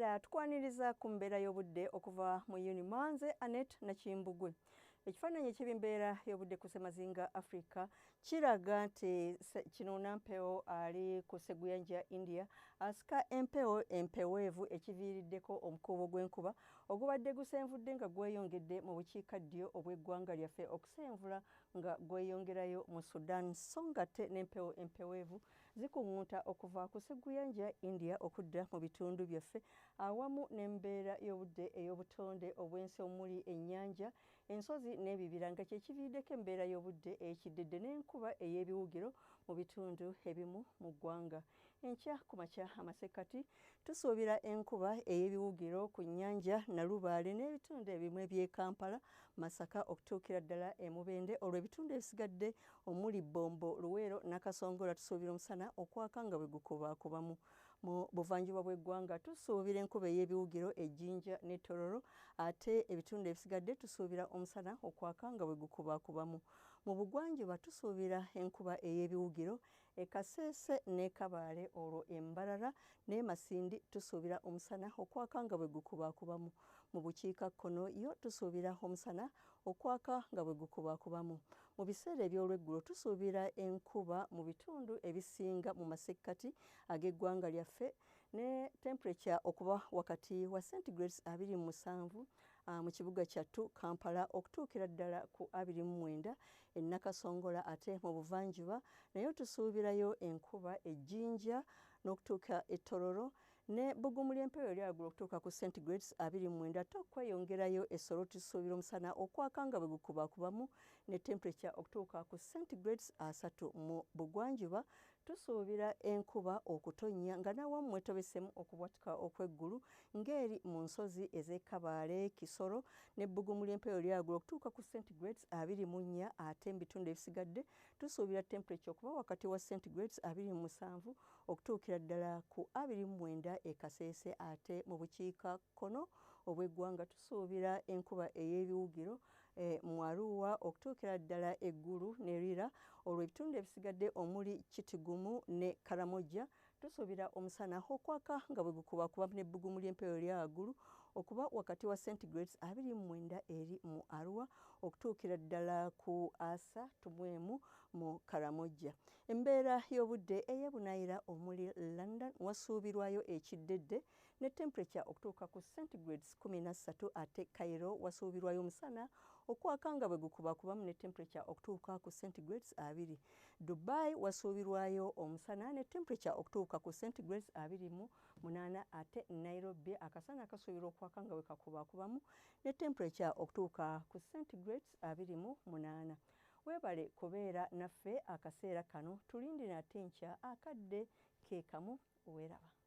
Uganda tukwaniriza ku mbeera y'obudde okuva mu UNIMA. Nze Annette Nakimbugwe. Ekifaananyi eky'embeera y'obudde ku Ssemazinga Africa kiraga nti kinuunampewo ali ku sseguyanja India asika empewo empeweevu ekiviiriddeko omukuubo gw'enkuba ogubadde gusenvudde nga gweyongedde mu bukiikaddyo obw'eggwanga lyaffe okusenvula nga gweyongerayo mu Sudan, so nga ate n'empewo empeweevu zikuŋŋunta okuva ku sseguyanja India okudda mu bitundu byaffe awamu n'embeera y'obudde ey'obutonde obw'ensi omuli ennyanja, ensozi n'ebibira nga kyekiviiriddeko embeera y'obudde ekiddedde n'enkuba ey'ebiwugiro mu bitundu ebimu mu ggwanga. Enkya ku makya amasekkati tusuubira enkuba ey'ebiwugiro ku nnyanja Nalubaale n'ebitundu ebimu eby'e Kampala, Masaka okutuukira ddala e Mubende, olwo ebitundu ebisigadde omuli Bombo, Luweero, Nakasongola tusuubira omusana okwaka nga bwe gukubaakubamu. Mu buvanjuba bw'eggwanga tusuubira enkuba ey'ebiwugiro e Jinja ne Tororo, ate ebitundu ebisigadde tusuubira omusana okwaka nga bwe gukubaakubamu. Mu bugwanjuba tusuubira enkuba ey'ebiwugiro e Kasese ne Kabaale, olwo e Mbarara ne Masindi tusuubira omusana okwaka nga bwe gukubaakubamu. Mu bukiikakkono yo tusuubira omusana okwaka nga bwe gukubaakubamu. Mu biseera eby'olweggulo tusuubira enkuba mu bitundu ebisinga mu masekkati ag'eggwanga lyaffe ne temperature okuba wakati wa centigrades 27 mu kibuga kyattu Kampala okutuukira ddala ku 29 e Nakasongola, ate mu buvanjuba naye tusuubirayo enkuba e Jinja n'okutuuka e Tororo ne bbugumu ly'empewo eryaggulu okutuuka ku centigrades 29, ate okweyongerayo e Soroti tusuubira omusana okwaka nga bwe gukubaakubamu ne temperature okutuuka ku centigrades 30. Mu bugwanjuba tusuubira enkuba okutonnya nga n'awamu mwetobesemu okubwatuka okw'eggulu ng'eri mu nsozi ez'e Kabaale, Kisoro n'ebbugumu ly'empewo eryaggulu okutuuka ku centigrades 24, ate mu bitundu ebisigadde tusuubira temperature okuba wakati wa centigrades 27 okutuukira ddala ku 29 e Kasese, ate mu bukiikakkono obw'eggwanga tusuubira enkuba ey'ebiwugiro mu Arua okutuukira ddala eggulu ne Lira, olwo ebitundu ebisigadde omuli Kitigumu ne Karamoja tusuubira omusana okwaka nga bwe gukubakuba n'ebbugumu ly'empewo erya waggulu okuba wakati wa centigrades 29 eri mu Arua okutuukira ddala ku 31 mu Karamoja. Embeera y'obudde ey'ebunaayira omuli London wasuubirwayo ekiddedde ne temperature okutuuka ku centigrades 13, ate Cairo wasuubirwayo omusana okwaka nga bwe gukubakubamu ne temperature okutuuka ku centigrades 20. Dubai wasuubirwayo omusana ne temperature okutuuka ku centigrades 28, ate Nairobi akasana kasuubirwa okwaka nga bwe kakubakubamu ne temperature okutuuka ku centigrades 28. Weebale kubeera naffe akaseera kano, tulindire ate enkya akadde ke kamu. Weeraba.